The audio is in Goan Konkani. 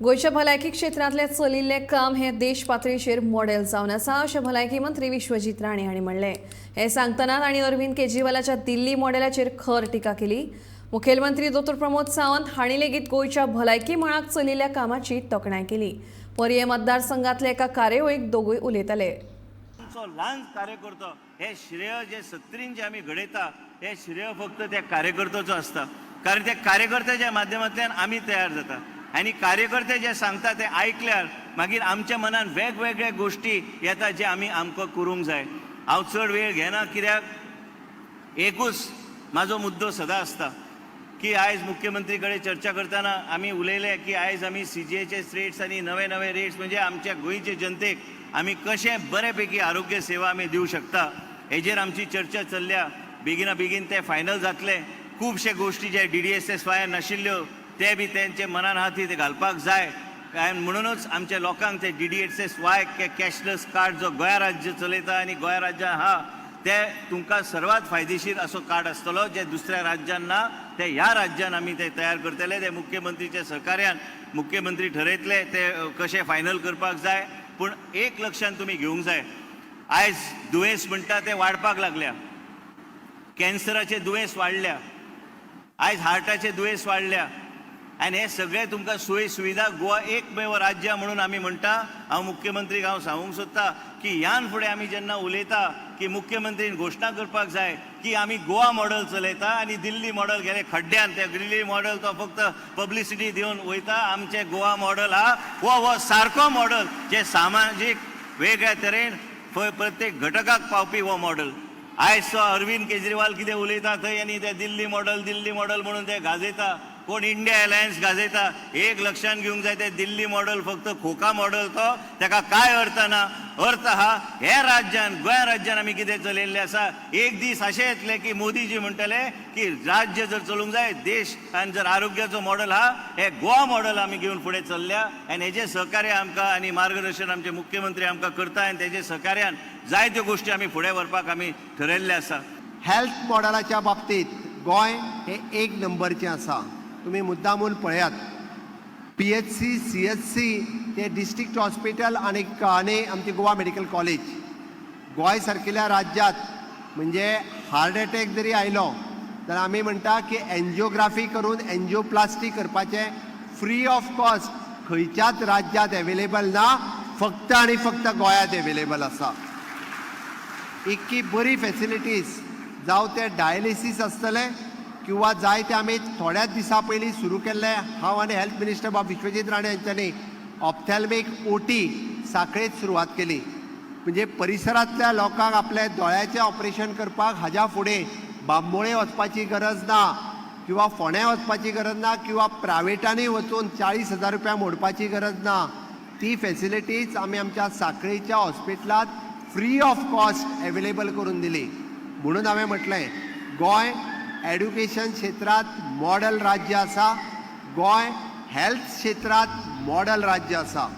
गोंयच्या भलायकी क्षेत्रांतलें चलिल्लें काम हें देश पातळीचेर मॉडेल जावन आसा अशें भलायकी मंत्री विश्वजीत राणे हांणी म्हणलें. हें सांगतना तांणी अरविंद केजरीवालाच्या दिल्ली मॉडेलाचेर खर टिका केली. मुखेलमंत्री दोतोर प्रमोद सावंत हांणी लेगीत गोंयच्या भलायकी मळाक चलिल्ल्या कामाची तोखणाय केली. पर्यें मतदारसंघातल्या एका कार्यावळीक दोगूय उलयताले. आमचो ल्हान कार्यकर्तो हे श्रेय जे सत्तरीन जे आमी घडयता हे श्रेय फक्त त्या कार्यकर्त्याचो आसता, कारण त्या कार्यकर्त्याच्या माध्यमांतल्यान आमी तयार जाता आनी कार्यकर्ते जे सांगता ते आयकल्यार मागीर आमच्या मनान वेगवेगळे गोश्टी येता जे आमी आमकां करूंक जाय. हांव चड वेळ घेना, कित्याक एकूच म्हाजो मुद्दो सदां आसता की आयज मुख्यमंत्री कडेन चर्चा करतना आमी उलयले की आयज आमी सीजीएचएस रेट्स आनी नवे नवे रेट्स म्हणजे आमच्या गोंयचे जनतेक आमी कशें बरे पैकी आरोग्य सेवा आमी दिवं शकता हेजेर आमची चर्चा चल्ल्या. बेगिना बेगीन ते फायनल जातले. खुबशे गोश्टी जे डीडीएसएस वाय नाशिल्ल्यो ते बी तेंचे मनान आहा ती ते घालपाक जाय. आनी म्हणूनच आमच्या लोकांक ते डीडीएसएस वाय कॅशलेस कार्ड जो गोंया राज्य चलयता आनी गोंया राज्यान आहा ते तुमकां सर्वात फायदेशीर असो कार्ड आसतलो, जे दुसऱ्या राज्यान ना ते ह्या राज्यान आमी ते तयार करतले. ते मुख्यमंत्रीच्या सहकार्यान मुख्यमंत्री ठरयतले ते कशें फायनल करपाक जाय. पूण एक लक्षान तुमी घेवंक जाय, आयज दुयेंस म्हणटा ते वाडपाक लागल्या, कॅन्सराचे दुयेंस वाडल्या, आयज हार्टाचे दुयेंस वाडल्या आनी हे सगळे तुमकां सोयी सुविधा गोवा एकमेव राज्य म्हणून आमी म्हणटा. हांव मुख्यमंत्रीक हांव सांगूंक सोदता की ह्यान फुडें आमी जेन्ना उलयता की मुख्यमंत्रीन घोशणा करपाक जाय की आमी गोवा मॉडल चलयता आनी दिल्ली मॉडल गेले खड्ड्यान. ते दिल्ली मॉडल तो फक्त पब्लिसिटी दिवन वयता. आमचें गोवा मॉडल हा हो हो सारको मॉडल जे सामाजीक वेगळ्या तरेन प्रत्येक घटकाक पावपी हो मॉडल. आयज तो अरविंद केजरीवाल कितें उलयता थंय आनी ते दिल्ली मॉडल दिल्ली मॉडल म्हणून ते गाजयता, कोण इंडिया अलायन्स गाजयता. एक लक्षात घेवंक जाय, ते दिल्ली मॉडल फक्त खोका मॉडल, तो तेका कांय अर्थ ना. अर्थ आहा हे राज्यान, गोंय राज्यान आमी कितें चलयल्लें आसा. एक दीस अशें येतलें की मोदीजी म्हणटले की राज्य जर चलूंक जाय, देश आनी जर आरोग्याचो मॉडल आहा, हे गोवा मॉडल आमी घेवन फुडें चल्ल्या आनी हेजें सहकार्य आमकां आनी मार्गदर्शन आमचे मुख्यमंत्री आमकां करता आनी तेजे सहकार्यान जायत्यो गोश्टी आमी फुडें व्हरपाक आमी ठरयल्लें आसा. हेल्थ मॉडलाच्या बाबतीत गोंय हे एक नंबरचें आसा. तुमी मुद्दामून पळयात, पीएचसी, सीएचसी ते डिस्ट्रिक्ट हॉस्पिटल आनी आनी आमची गोवा मेडिकल कॉलेज. गोंय सारकिल्या राज्यांत म्हणजे हार्ट एटॅक जरी आयलो तर आमी म्हणटा की एन्जियोग्राफी करून एन्जियोप्लास्टी करपाचें फ्री ऑफ कॉस्ट खंयच्याच राज्यांत एवेलेबल ना, फक्त आनी फक्त गोंयांत एवेलेबल आसा. इतकी बरी फेसिलिटीज, जावं ते डायलिसीस आसतलें किंवा जाय ते आमी थोड्याच दिसां पयलीं सुरू केल्ले, हांव आनी हेल्थ मिनिस्टर बाब विश्वजीत राणे हांच्यांनी ऑप्थॅल्मीक ओटी साखळेत सुरवात केली. म्हणजे परिसरांतल्या लोकांक आपल्या दोळ्याचें ऑपरेशन करपाक हाज्या फुडें बांबोळे वचपाची गरज ना किंवा फोंड्या वचपाची गरज ना किंवा प्रायवेटांनी वचून 40,000 रुपया मोडपाची गरज ना. ती फेसिलिटीज आमी आमच्या साखळेच्या हॉस्पिटलांत फ्री ऑफ कॉस्ट एवेलेबल करून दिली. म्हणून हांवें म्हटलें, गोंय एड्युकेशन क्षेत्रांत मॉडल राज्य आसा, गोंय हेल्थ क्षेत्रांत मॉडल राज्य आसा.